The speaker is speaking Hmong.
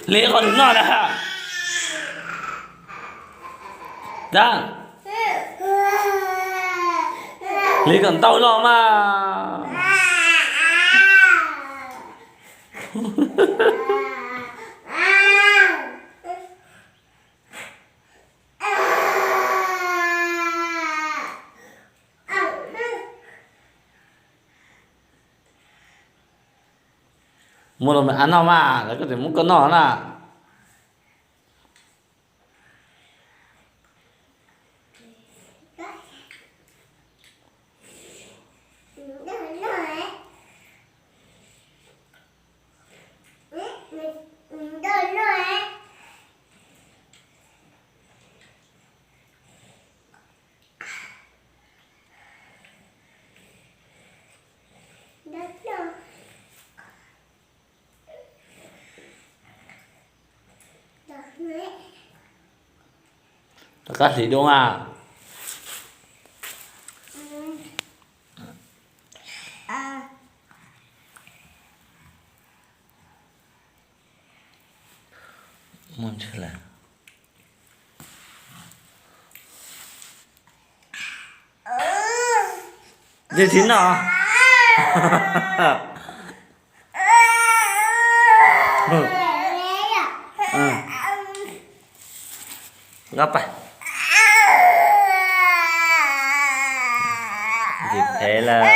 Hliv qhov nws noj na. Dab, hliv kom ntau los mas. Muab rau me ab noj mas, lawv koj tseem muab koj noj na. Rov qab hliv dua mas. Dej tsis noj. Nqab pais. Ntxim phem lawm.